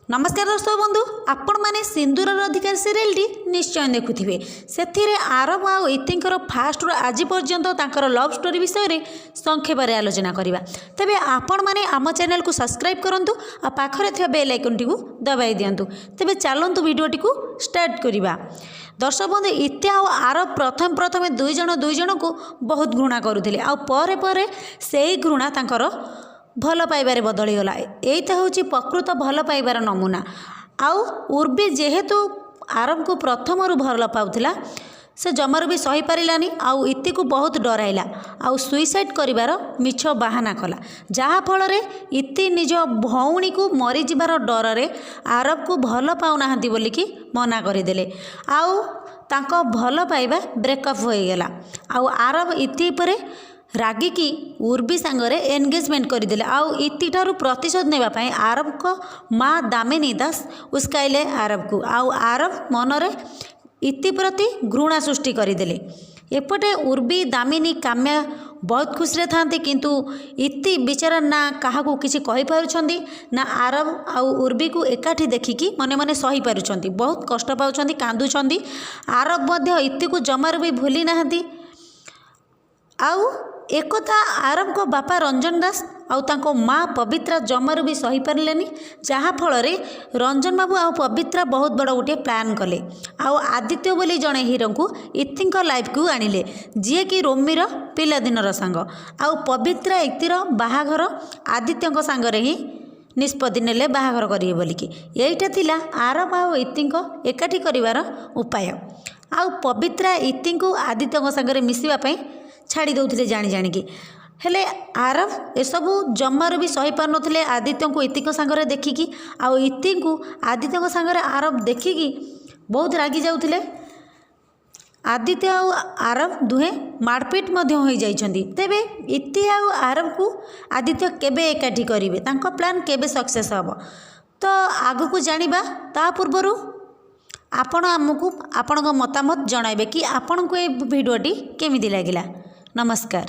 ନମସ୍କାର ଦର୍ଶକ ବନ୍ଧୁ, ଆପଣମାନେ ସିନ୍ଦୁରର ଅଧିକାର ସିରିଏଲଟି ନିଶ୍ଚୟ ଦେଖୁଥିବେ। ସେଥିରେ ଆରବ ଆଉ ଇତିଙ୍କର ଫାଷ୍ଟରୁ ଆଜି ପର୍ଯ୍ୟନ୍ତ ତାଙ୍କର ଲଭ୍ ଷ୍ଟୋରି ବିଷୟରେ ସଂକ୍ଷେପରେ ଆଲୋଚନା କରିବା। ତେବେ ଆପଣମାନେ ଆମ ଚ୍ୟାନେଲକୁ ସବସ୍କ୍ରାଇବ୍ କରନ୍ତୁ ଆଉ ପାଖରେ ଥିବା ବେଲ୍ ଆଇକନ୍ଟିକୁ ଦବାଇ ଦିଅନ୍ତୁ। ତେବେ ଚାଲନ୍ତୁ, ଭିଡ଼ିଓଟିକୁ ଷ୍ଟାର୍ଟ କରିବା। ଦର୍ଶକ ବନ୍ଧୁ, ଇତି ଆଉ ଆରବ ପ୍ରଥମେ ପ୍ରଥମେ ଦୁଇ ଜଣ ଦୁଇ ଜଣଙ୍କୁ ବହୁତ ଘୃଣା କରୁଥିଲେ ଆଉ ପରେ ପରେ ସେଇ ଘୃଣା ତାଙ୍କର ଭଲ ପାଇବାରେ ବଦଳିଗଲା। ଏଇଟା ହେଉଛି ପ୍ରକୃତ ଭଲ ପାଇବାର ନମୁନା। ଆଉ ଉର୍ବି ଯେହେତୁ ଆରବକୁ ପ୍ରଥମରୁ ଭଲ ପାଉଥିଲା, ସେ ଜମାରୁ ବି ସହିପାରିଲାନି ଆଉ ଇତିକୁ ବହୁତ ଡରାଇଲା ଆଉ ସୁଇସାଇଡ଼୍ କରିବାର ମିଛ ବାହାନା କଲା, ଯାହାଫଳରେ ଇତି ନିଜ ଭଉଣୀକୁ ମରିଯିବାର ଡରରେ ଆରବକୁ ଭଲ ପାଉନାହାନ୍ତି ବୋଲିକି ମନା କରିଦେଲେ ଆଉ ତାଙ୍କ ଭଲ ପାଇବା ବ୍ରେକଅପ୍ ହୋଇଗଲା। ଆଉ ଆରବ ଇତି ଉପରେ ରାଗିକି ଉର୍ବି ସାଙ୍ଗରେ ଏନଗେଜମେଣ୍ଟ କରିଦେଲେ। ଆଉ ଇତିଠାରୁ ପ୍ରତିଶୋଧ ନେବା ପାଇଁ ଆରବଙ୍କ ମା ଦାମିନୀ ଦାସ ଉସ୍କାଇଲେ ଆରବକୁ ଆଉ ଆରବ ମନରେ ଇତି ପ୍ରତି ଘୃଣା ସୃଷ୍ଟି କରିଦେଲେ। ଏପଟେ ଉର୍ବି, ଦାମିନୀ, କାମ୍ୟା ବହୁତ ଖୁସିରେ ଥାନ୍ତି, କିନ୍ତୁ ଇତି ବିଚାରା ନା କାହାକୁ କିଛି କହିପାରୁଛନ୍ତି, ନା ଆରବ ଆଉ ଉର୍ବିକୁ ଏକାଠି ଦେଖିକି ମନେ ମନେ ସହିପାରୁଛନ୍ତି। ବହୁତ କଷ୍ଟ ପାଉଛନ୍ତି, କାନ୍ଦୁଛନ୍ତି। ଆରବ ମଧ୍ୟ ଇତିକୁ ଜମାରୁ ବି ଭୁଲି ନାହାନ୍ତି। ଆଉ ଏକଥା ଆରବଙ୍କ ବାପା ରଞ୍ଜନ ଦାସ ଆଉ ତାଙ୍କ ମା ପବିତ୍ରା ଜମାରୁ ବି ସହିପାରିଲେନି, ଯାହାଫଳରେ ରଞ୍ଜନ ବାବୁ ଆଉ ପବିତ୍ରା ବହୁତ ବଡ଼ ଗୋଟିଏ ପ୍ଲାନ୍ କଲେ ଆଉ ଆଦିତ୍ୟ ବୋଲି ଜଣେ ହିରୋଙ୍କୁ ଇତିଙ୍କ ଲାଇଫକୁ ଆଣିଲେ, ଯିଏକି ରୋମିର ପିଲାଦିନର ସାଙ୍ଗ। ଆଉ ପବିତ୍ରା ଇତିର ବାହାଘର ଆଦିତ୍ୟଙ୍କ ସାଙ୍ଗରେ ହିଁ ନିଷ୍ପତ୍ତି ନେଲେ ବାହାଘର କରିବେ ବୋଲିକି। ଏଇଟା ଥିଲା ଆରବ ଆଉ ଇତିଙ୍କ ଏକାଠି କରିବାର ଉପାୟ। ଆଉ ପବିତ୍ରା ଇତିଙ୍କୁ ଆଦିତ୍ୟଙ୍କ ସାଙ୍ଗରେ ମିଶିବା ପାଇଁ ଛାଡ଼ି ଦେଉଥିଲେ ଜାଣି ଜାଣିକି। ହେଲେ ଆରବ ଏସବୁ ଜମାରୁ ବି ସହିପାରୁନଥିଲେ ଆଦିତ୍ୟଙ୍କୁ ଇତିଙ୍କ ସାଙ୍ଗରେ ଦେଖିକି, ଆଉ ଇତିଙ୍କୁ ଆଦିତ୍ୟଙ୍କ ସାଙ୍ଗରେ ଆରବ ଦେଖିକି ବହୁତ ରାଗି ଯାଉଥିଲେ। ଆଦିତ୍ୟ ଆଉ ଆରବ ଦୁହେଁ ମାଡ଼ପିଟ ମଧ୍ୟ ହୋଇଯାଇଛନ୍ତି। ତେବେ ଇତି ଆଉ ଆରବକୁ ଆଦିତ୍ୟ କେବେ ଏକାଠି କରିବେ? ତାଙ୍କ ପ୍ଲାନ୍ କେବେ ସକ୍ସେସ୍ ହେବ, ତ ଆଗକୁ ଜାଣିବା। ତା ପୂର୍ବରୁ ଆପଣ ଆମକୁ ଆପଣଙ୍କ ମତାମତ ଜଣାଇବେ କି ଆପଣଙ୍କୁ ଏ ଭିଡ଼ିଓଟି କେମିତି ଲାଗିଲା। ନମସ୍କାର।